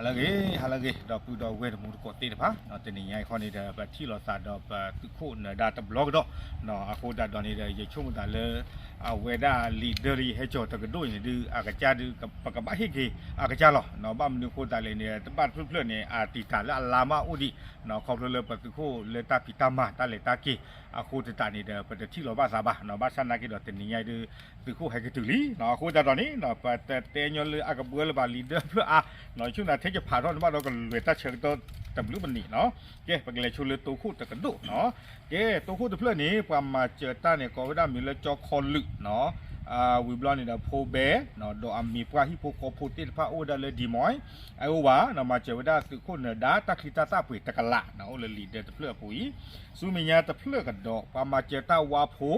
ဟါလၢအဂ့ၤ ဟါလၢအဂ့ၤ ဒီပုၢ်ဒီဝဲၢ်တံၤသကိးသ့ၣ်တဖၣ်, တနံၤညါအံၤခီန့ၣ်ဒီး ပထံၣ်လိာ်သးဒီးပသုးခိၣ်နၢၤဒါတဘျီကဒီး, အဃိသတးဒီးန့ၣ်ဒီး ယဆိကမိၣ်သးလၢ အဝဲဒၣ် leader ဟဲကၠီၤတကဒိၣ်အံၤန့ၣ်ဒုး အကစၢ်ဒုး ပကဘၣ်ဟ့ၣ်က့ၤအကစၢ်လီၤ. ဘၣ်မနုၤအဃိသတးလဲၣ်န့ၣ် တဘၣ်တဖျၢၣ်ဖျၢၣ်န့ၣ် အတံာ်တာ်လၢအလါမးအိၣ်ဒံး, ခီဖျိလၢပသုးခိၣ်လၢတၢ်ဖံးတၢ်မၤတၢ်လဲၤတၢ်က့ၤ အဃိသတးန့ၣ်ဒီး ပတထံၣ်လိာ်ဘၣ်သးဘၣ်, ဘၣ်ဆၣ်နာ်က့ဒီးတနံၤညါအံၤဒုး သုးခိၣ်ဟဲက့ၤတုၤလံ, အဃိသတးဒီးန့ၣ် ပတတဲညီလၢအကဘှၢလၢၤဘၣ် leader ဖျၢၣ်အါ, ဆိကမိၣ်သးထဲယဖးထီၣ်န့ၣ်ဘၣ်ဒီးကလွဲၢ်တၢ်ဆၢကတီၢ်တဘျုးပနံးနီၤ, ကဲ ပကလဲၤဆိလၢတိခိၣ်တကဒိၣ်နီၤ, ကဲ တိခိၣ်တဖျၢၣ်န့ၣ် ပှၤမၤစၢၤတၢ်န့ၣ် ကိးဝဲဒၣ်မံၤလၢကၠီခီလုာ်နီၤ, ဝံၤဘျီန့ၣ်ဒီး ဖိဘဲ ဒီးအမံၤပှၢ်ဟံၣ်ဖိဃီဖိသ့ၣ်တဖၣ်အိၣ်ဝဲဒၣ်လၢ Des Moines, Iowa နီၤ, မၤစၢၤဝဲဒၣ်သုးခိၣ်နၢၤဒါတၢ်ချံတၢ်သၣ်ပှ့ၤတကလးနီၤ, အိၣ်လၢ leader တဖျၢၣ်အပူၤအံၤ, ဆူမဲာ်ညါတဖျၢၣ်ကဒီး ပှၤမၤစၢၤတၢ်ဝါဖိ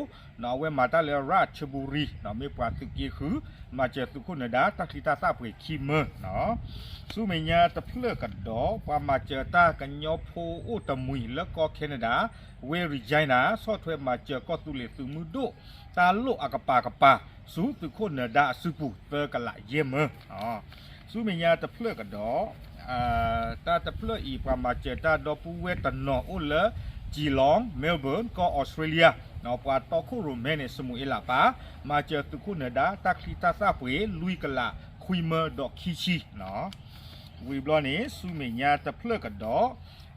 နီၤ, အဝဲမၤတၢ်လၢ Ratchaburi နီၤ, မ့ၢ်ပှၤသုးက့ဃု, မၤစၢၤသုးခိၣ်နၢၤဒါတၢ်ချံတၢ်သၣ်ပှ့ၤခံမၢနီၤ, ဆူမဲာ်ညါတဖျၢၣ်ကဒီး ပှၤမၤစၢၤတၢ်ကညီဖိအိၣ်တမှံၤလၢကီၢ် Canada ဝ့ၢ် Regina ဆီၣ်ထွဲမၤစၢၤကီၢ်သူလ့ၤသုးမုၢ်ဒိၣ် တၢ်လိၣ်အကပၤကပၤ ဆူသုးခိၣ်နၢၤဒါအစုပူၤ သၢကလးယဲၢ်မၢ ဆူမဲာ်ညါတဖျၢၣ်ကဒီး တၢ်တဖျၢၣ်အံၤ ပှၤမၤစၢၤတၢ်ဒီပုၢ်ဝဲၢ်တနီၤအိၣ်လၢ Geelong, Melbourne ကီၢ်အီစထြ့လယါ, ပှၤတီခိၣ်ရိၣ်မဲန့ၣ် စမူၤအ့လးပၢ် မၤစၢၤသုးခိၣ်နၢၤဒါတၢ်ချံတၢ်သၣ်ပှ့ၤ လွံၢ်ကလးခွံမၢဒီးခံဆံနီၤ, ဝံၤဘျီန့ၣ် ဆူမဲာ်ညါတဖျၢၣ်ကဒီး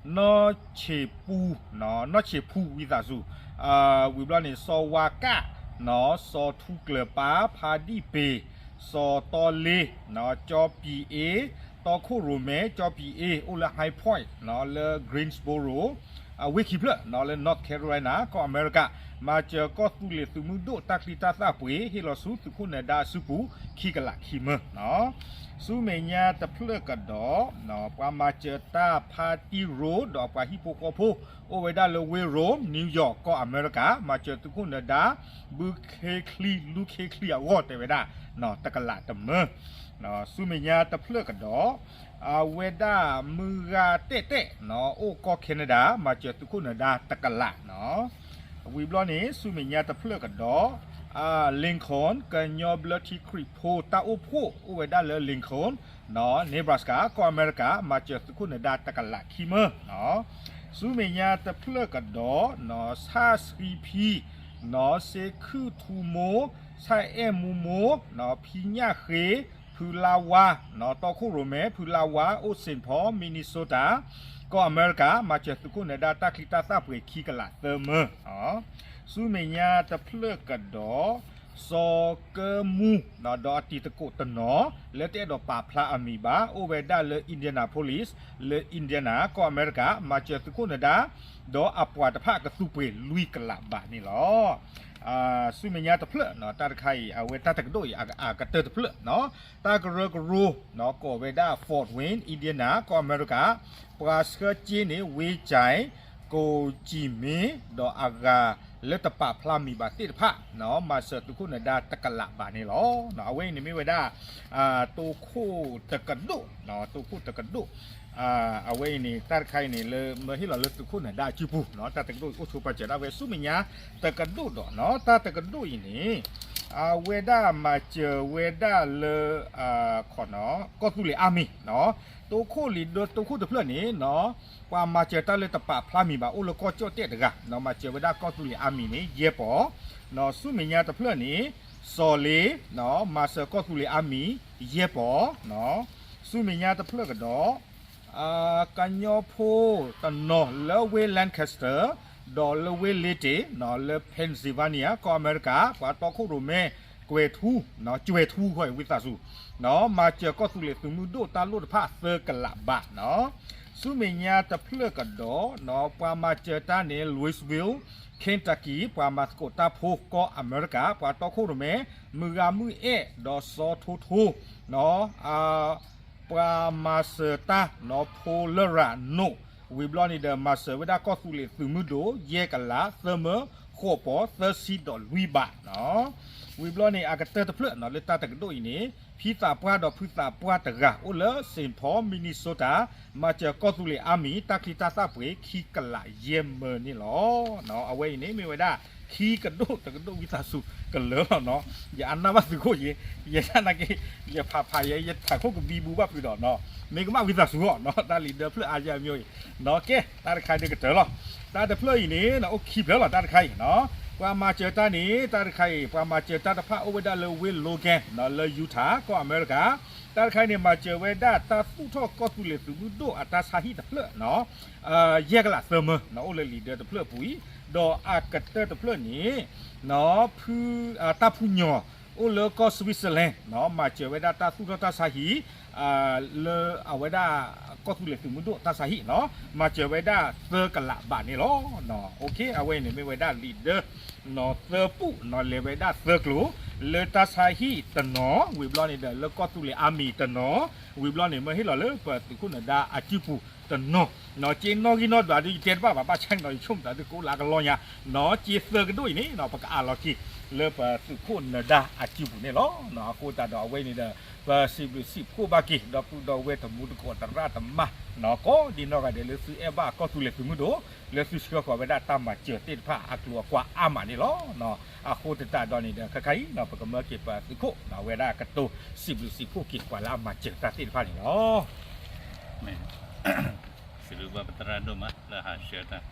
နီၢ်ဆ့ၣ်ပူ, နီၢ်ဆ့ၣ်ဖူဝံသးစူၤ, ဝံၤဘျီန့ၣ် စီၤဝါကၣ်နီၤ, စီၤထူကျၢၤပၢ်, ဖါဒံၣ်ပ့ၤ, စီၤတီလ့, ကၠီပံၤအ့, တီခိၣ်ရိၣ်မဲ ကၠီပံၤအ့ အိၣ်လၢ High Point နီၤ, လၢ Greensboro အဝ့ၢ်ခံဖျၢၣ်နီၤ, လၢ North Carolina ကီၢ်အမဲရကၤ, မၤစၢၤကီၢ်သူလ့ၤသုးမုၢ်ဒိၣ်တၢ်ချံတၢ်သၣ်ပှ့ၤ ဟ့ၣ်လီၤဆူသုးခိၣ်နၢၤဒါအစုပူၤ ခံကလးခံမၢနီၤ, ဆူမဲာ်ညါတဖျၢၣ်ကဒီး ပှၤမၤစၢၤတၢ်ဖါတံၢ်ရိၤ ဒီးအပှၤဟံၣ်ဖိဃီဖိ အိၣ်ဝဲဒၣ်လၢဝ့ၢ်ရိၤ New York ကီၢ်အမဲရကၤ, မၤစၢၤသုးခိၣ်နၢၤဒါ ဘုခ့ချံ လူခ့ချံအဂီၢ်တဲဝဲဒၣ် တကလးတမၢ, ဆူမဲာ်ညါတဖျၢၣ်ကဒီး အဝဲဒၣ်မုၢ်ဂၤတဲာ်တဲာ် အိၣ်ကီၢ် Canada မၤစၢၤသုးခိၣ်နၢၤဒါတကလးနီၤ, ဝံၤဘျီန့ၣ် ဆူမဲာ်ညါတဖျၢၣ်ကဒီး Lincoln ကညီဘျၢထံခရံာ်ဖိတၢ်အိၣ်ဖှိၣ် အိၣ်ဝဲဒၣ်လၢ Lincoln နီၤ, Nebraska ကီၢ်အမဲရကၤ, မၤစၢၤသုးခိၣ်နၢၤဒါတကလးခံမၢနီၤ, ဆူမဲာ်ညါတဖျၢၣ်ကဒီး ဆၣ်ဆှံဖံ နီၤ, စ့ခုၣ်ထူမိၢ်, ဆၣ်အဲၣ်မူမိၢ်, ဖံညၣ်ဃ့, ဖုလါဝါ, တီခိၣ်ရိၣ်မဲ ဖုလါဝါ အိၣ် Saint Paul Minnesota ကီၢ်အမဲရကၤ, မၤစၢၤသုးခိၣ်နၢၤဒါတၢ်ချံတၢ်သၣ်ပှ့ၤခံကလးသၢမၢ ဆူမဲာ်ညါတဖျၢၣ်ကဒီး စီၤကၢမူ ဒီးအတံၤသကိးတနီၤ လၢတအဲၣ်ဒိးပာ်ဖျါအမံၤဘၣ် အိၣ်ဝဲဒၣ်လၢ Indianapolis လၢ Indiana ကီၢ်အမဲရကၤ, မၤစၢၤသုးခိၣ်နၢၤဒါ ဒီးအပှၤတဖၣ်ကသူပှ့ၤလွံၢ်ကလးဘးန့ၣ်လီၤ. ဆူမဲာ်ညါတဖျၢၣ်နီၤ, တၢ်တခါအံၤ အဝဲတၢ်တကဒိၣ်အံၤ အကတၢၢ်တဖျၢၣ်နီၤ, တၢ်ကရၢကရိနီၤ ကိးဝဲဒၣ် Fort Wayne Indiana ကီၢ်အမဲရကၤ, ပှၤဆှၢစ့န့ၣ် ဝ့ကၠဲး ကိးကံၣ်မ့ၣ် ဒီးအဂၤလၢတပာ်ဖျါမံၤဘၣ်သ့ၣ်တဖၣ်နီၤ, မၤစၢၤသုးခိၣ်နၢၤဒါတကလးဘးန့ၣ်လီၤ. အဝဲအံၤန့ၣ်မ့ၢ်ဝဲဒၣ် တိခိၣ်တကဒိၣ်, တိခိၣ်တကဒိၣ် အဝဲအံၤန့ၣ် တၢ်တခါအံၤန့ၣ် လၢမၢဟ့ၣ်လီၤလၢသုးခိၣ်နၢၤဒါအစုပူၤနီၤ, တၢ်တကဒိၣ်အံၤအိၣ်ဆိပာ်စၢၤဒၣ်ဝဲဆူမဲာ်ညါတကဒိၣ်ဒီးနီၤ, တၢ်တကဒိၣ်အံၤန့ၣ် အဝဲဒၣ်မၤစၢၤဝဲဒၣ်လၢ ခီနီၤ ကီၢ်သူလ့ၤအါမံၤနီၤ, တိခိၣ်လံၤဒီးတိခိၣ်တဖျၢၣ်န့ၣ်နီၤ, ပှၤမၤစၢၤတၢ်လၢတပာ်ဖျါမံၤဘၣ် အိၣ်လၢကီၢ်ကၠီၣ်တဲၣ်တဂၤနီၤ, မၤစၢၤဝဲဒၣ်ကီၢ်သူလ့ၤအါမံၤန့ၣ် ယဲၢ်ပီၤနီၤ, ဆူမဲာ်ညါတဖျၢၣ်န့ၣ် စီၤလ့နီၤ, မၤစၢၤကီၢ်သူလ့ၤအါမံၤ ယဲၢ်ပီၤနီၤ, ဆူမဲာ်ညါတဖျၢၣ်ကဒီး ကညီဖိတနီၤလၢဝ့ၢ် Lancaster ဒီးလၢဝ့ၢ် Lee နီၤ, လၢ Pennsylvania ကီၢ်အမဲရကၤ, ပှၤတီခိၣ်ရိၣ်မဲ ကွဲၤထူ, ကွဲၤထူဃီအံၤဝံသးစူၤနီၤ, မၤစၢၤကီၢ်သူလ့ၤသုးမုၢ်ဒိၣ်တၢ်လိၣ်တဖၣ်သၢကလးဘးနီၤ, ဆူမဲာ်ညါတဖျၢၣ်ကဒီးနီၤ, ပှၤမၤစၢၤတၢ်န့ၣ် Louisville, Kentucky ပှၤမၤသကိးတၢ်ဖိကီၢ်အမဲရကၤ, ပှၤတီခိၣ်ရိၣ်မဲ မုၢ်ဂၤမုၢ်အဲၣ် ဒီးစီၤထိထိနီၤ, ပှၤမၤစၢၤတၢ်နီၤ ဖိလရာ်နိး, ဝံၤဘျီန့ၣ်ဒီး မၤစၢၤဝဲဒၣ်ကီၢ်သူလ့ၤသုးမုၢ်ဒိၣ် ယဲၢ်ကလးသၢမၢ, ဃ ဃိးပီၤသၢဆံဒီးလွံၢ်ဘးနီၤ. ဝံၤဘျီန့ၣ် အကတၢၢ်တဖျၢၣ်နီၤ လၢတၢ်တကဒိၣ်အံၤန့ၣ် ဖံသးပှၢ်ဒီးဖုသးပှၢ်တဂၤ အိၣ်လၢ Saint Paul Minnesota မၤစၢၤကီၢ်သူလ့ၤ Army တၢ်ချံတၢ်သၣ်ပှ့ၤ ခံကလးယဲၢ်မၢန့ၣ်လီၤ. အဝဲအံၤန့ၣ်မ့ၢ်ဝဲဒၣ် ခံကဒိၣ်တကဒိၣ် ဝံသးစူၤကလၢာ်လီၤနီၤ. ယအနၢ်ဘၣ်သုးခိၣ်ယဲ ယဲနာ်က့ ယဖးဖးယဲ ယထးခိၣ်ကဘံဘူဘၣ်ဖုးဒီးနီၤ မ့ၢ်ကမၣ်ဝံသးစူၤအီၤနီၤ တၢ်လံာ်ဒၢဖျၢၣ်အါယဲၢ်မၠိအံၤနီၤ. ကဲ တၢ်တခါဒ်ကတၢၢ်လီၤ. တၢ်တဖျၢၣ်အံၤန့ၣ် အိၣ်ခံဖျၢၣ်လီၤ တၢ်တခါအံၤနီၤ. ပှၤမၤစၢၤတၢ်န့ၣ် တၢ်တခါအံၤ ပှၤမၤစၢၤတၢ်တဖၣ်အိၣ်ဝဲဒၣ်လၢဝ့ၢ် Logan နီၤ လၢ Utah ကီၢ်အမဲရကၤ. တၢ်တခါအံၤန့ၣ် မၤစၢၤဝဲဒၣ်တၢ်သူၣ်ထီၣ်ကီၢ်သူလ့ၤသုးမုၢ်ဒိၣ်အတၢ်ဆါဟံၣ်တဖျၢၣ်နီၤ ယဲၢ်ကလးသၢမၢနီၤ အိၣ်လၢလံာ်ဒၢတဖျၢၣ်အပူၤအံၤ, ဒီးအကတၢၢ်တဖျၢၣ်န့ၣ် ဖု တၢ်ဖူညီၣ် အိၣ်လၢကီၢ် Switzerland နီၤ မၤစၢၤဝဲဒၣ်တၢ်သူၣ်ထီၣ်တၢ်ဆါဟံၣ် လၢအဝဲဒၣ် ကီၢ်သူလ့ၤသုးမုၢ်ဒိၣ်တၢ်ဆါဟံၣ်နီၤ မၤစၢၤဝဲဒၣ်သၢကလးဘးန့ၣ်လီၤ. အဝဲအံၤန့ၣ်မ့ၢ်ဝဲဒၣ်လံာ်ဒၢ နီၤသၢပူၣ်နီၤ လဲၤဝဲဒၣ်သၢကျိၤ လၢတၢ်ဆါဟံၣ်တနီၤ ဝံၤဘျီန့ၣ်ဒီး လၢကီၢ်သူလ့ၤ Army တနီၤ ဝံၤဘျီန့ၣ်မ့ၢ်ဟ့ၣ်လီၤလၢပသုးခိၣ်နဒါအစုပူၤတနီၤနီၤ က့နီၣ်ဂံၢ်နီၣ်ဒွးဒ်ယတဲတဘၣ်ဘၣ် ဘၣ်ဆၣ်န့ၣ်ဒီး ယဆိကမိၣ်သးဒ်ကိးလၢအကလီညါနီၤ က့သၢကဒိၣ်အံၤန့ၣ်နီၤ ပကအးလီၤက့ၤလၢပသုးခိၣ်နဒါအစုပူၤန့ၣ်လီၤ. အဃိသတးဒီးအဝဲအံၤန့ၣ်ဒီး ပစံးဘျုးစံးဖှိၣ်ဘၣ်က့ၤ ဒီပုၢ်ဒီဝဲၢ်တမူတကိးသရၣ်သမါနီၤ ကိးဒ်နီၢ်ဂၤဒဲးလၢသုအဲၣ်ဘၣ်ကီၢ်သူလ့ၤသုးမုၢ်ဒိၣ် လၢသုဆှၢဃီၤဝဲဒၣ်တၢ်မၤစၢၤသ့ၣ်တဖၣ်အကျိၤအကွာ်အါမးန့ၣ်လီၤ. အဃိသတးဒီးန့ၣ်ဒီး ခဲခါအံၤနီၤ ပကမၢက့ၤပသုးခိၣ်နီၤ အဝဲဒၣ်ကတိၤစံးဘျုးစံးဖှိၣ်က့ၤ ပှၤလၢအမၤစၢၤတၢ်သ့ၣ်တဖၣ်န့ၣ်လီၤ. စံးဘျုးဘၣ်ပသရၣ်ဒိၣ်မးလၢဟးဆှၢတၢ် ဒီး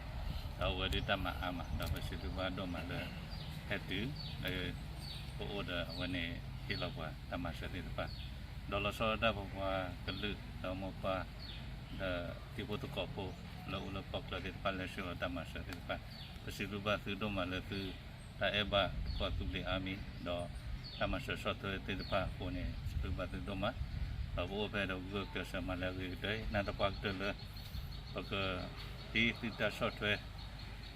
အဝဲဒၣ်တၢ်မၤအါမး ဒီးပစံးဘျုးဘၣ်ဒိၣ်မးလၢ ဟဲတုၤလၢ ပအိၣ်ဒီးအဝဲန့ၣ် ဟ့ၣ်လီၤပှၤတၢ်မၤစၢၤသ့ၣ်တဖၣ် ဒီးလီၤဆီဒၣ်တၢ်ပပှၤကလုာ် ဒီးမိၢ်ပှၢ် ဒီးတံၤဖိသကိးဖိ လၢအိၣ်လၢကီၢ်ချၢသ့ၣ်တဖၣ် လၢဆှၢလီၤတၢ်မၤစၢၤသ့ၣ်တဖၣ် ပစံးဘျုးဘၣ်သုဒိၣ်မးလၢသု တၢ်အဲၣ်ဘၣ်ကီၢ်သူလ့ၤ Army ဒီးတၢ်မၤစၢၤဆီၣ်ထွဲသ့ၣ်တဖၣ်အဃိန့ၣ် စံးဘျုးဘၣ်သုဒိၣ်မး ဒီးပအိၣ်ဖဲဒီးဂုာ်ကျဲးစၢးမၤလၢအဂ့ၤကတၢၢ် နၢ်သပှၢ်ကတၢၢ်လၢ ပက ဒ်သုတၢ်ဆီၣ်ထွဲ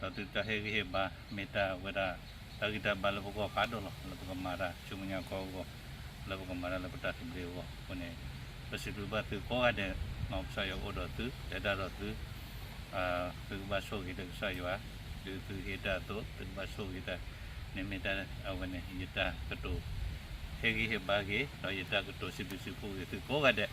ဒီးသုတၢ်ဟ့ၣ်ဂံၢ်ဟ့ၣ်ဘါ မ့ၢ်တၢ်ဝဲဒၣ် တၢ်ဂံၢ်တၢ်ဘါလၢပဂီၢ်ဖးဒိၣ်လီၤ. လၢပကမၤတၢ်ဆူမဲာ်ညါကီၢ်အဂီၢ် လၢပကမၤတၢ်လၢပတၢ်သဘျ့အဂီၢ်အဃိန့ၣ် ပစံးဘျုးဘၣ်သုကိးဂၤဒဲး မ်ကစၢ်ယွၤအိၣ်ဒီးသု တဲတၢ်ဒီးသု သုကဘၣ်ဆိၣ်ဂ့ၤဒီးကစၢ်ယွၤ ဒ်သုဟ့ၣ်တၢ်အသိး သုကဘၣ်ဆိၣ်ဂ့ၤတၢ် န့ၣ်မ့ၢ်တၢ်အဝဲန့ၣ် ယတၢ်ကတိၤ ဟ့ၣ်ဂံၢ်ဟ့ၣ်ဘါက့ၤ ဒီးယတၢ်ကတိၤစံးဘျုးစံးဖှိၣ်က့ၤသုကိးဂၤဒဲး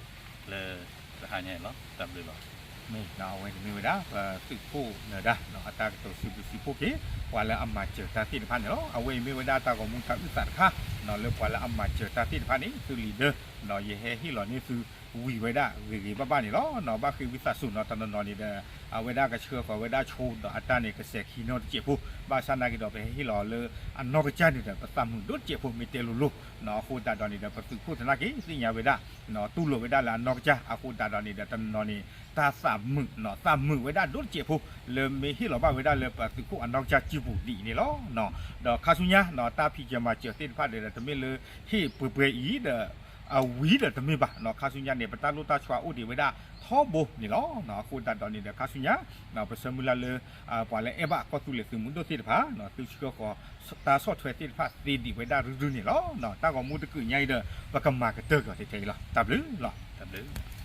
လၢတဟါညါအံၤလီၤ. တၢ်ဘျုးလီၤ. မ့ၢ်အဝဲန့ၣ်မ့ၢ်ဝဲဒၣ် ပသုးခိၣ်နၢၤဒါ အတၢ်ကတိၤစံးဘျုးစံးဖှိၣ်က့ၤ ပှၤလၢအမၤစၢၤတၢ်သ့ၣ်တဖၣ်န့ၣ်လီၤ. အဝဲအံၤမ့ၢ်ဝဲဒၣ်တၢ်ဂီၤမူတၢ်အုၣ်သးတခါ လၢပှၤလၢအမၤစၢၤတၢ်သ့ၣ်တဖၣ်န့ၣ် သုလံာ်ဒၢ ယဟဲဟ့ၣ်လီၤန့ၢ်သု ဝံၤဝဲဒၣ်ဂ့ၤဂ့ၤဘၣ်ဘၣ်န့ၣ်လီၤ. ဘၣ်ဃ့ဝံသးစူၤနီၤ တနီၤနီၤန့ၣ်ဒီး အဝဲဒၣ်ကဆှၢဃီၤဝဲဒၣ်ဆိဒီးအတၢ်န့ၣ် ကစဲးခံနီတစဲးဖိ ဘၣ်ဆၣ်နာ်က့ဒီး ပဟဲဟ့ၣ်လီၤလၢအနီၢ်ကစၢ်န့ၣ်ဒီး ပသးမုာ်ဒိၣ်တစဲးဖိ မ့ၢ်တဲလိၤလိၤ အဃိသတးဒီးန့ၣ်ဒီး ပသုးခိၣ်သနာ်က့ သ့ၣ်ညါဝဲဒၣ် တူၢ်လိာ်ဝဲဒၣ်လၢအနီၢ်ကစၢ် အဃိသတးဒီးန့ၣ်ဒီး တနီၤနီၤန့ၣ် တၢ်သးမုာ် သးမုာ်ဝဲဒၣ်ဒိၣ်တစဲးဖိ လၢမ့ၢ်ဟ့ၣ်လီၤဘၣ်ဝဲဒၣ်လၢပသုးခိၣ်အနီၢ်ကစၢ်စုပူၤဒ်အံၤန့ၣ်လီၤ. ဒီးခါဆူညါ တၢ်ဖံးစၢၤမၤစၢၤသ့ၣ်တဖၣ်ဒီး တမ့ၢ်လၢဟ့ၣ်ပှဲၤပှဲၤအံၤဒီး အဝံၤဒီးတမ့ၢ်ဘၣ် ခါဆူညါန့ၣ် ပတၢ်လိၣ်တၢ်ဆှါအိၣ်ဒံးဝဲဒၣ်ထီဘိန့ၣ်လီၤ. အဃိသတးဒီးန့ၣ်ဒီး ခါဆူညါ ပဆၢမုၢ်လၢ်လၢ ပှၤလၢအဲၣ်ဘၣ်ကီၢ်သူလ့ၤသုးမုၢ်ဒိၣ်သ့ၣ်တဖၣ် သုဆှၢဃီၤတၢ်ဆီၣ်ထွဲသ့ၣ်တဖၣ်သ့ဒံးဝဲဒၣ်ရုၢ်ရုၢ်န့ၣ်လီၤ. တၢ်ဂီၤမူတကုးညါအံၤဒီး ပကမၤကတၢၢ်ကီးထဲထဲအံၤလီၤ. တၢ်ဘျုးလီၤ. တၢ်ဘျုး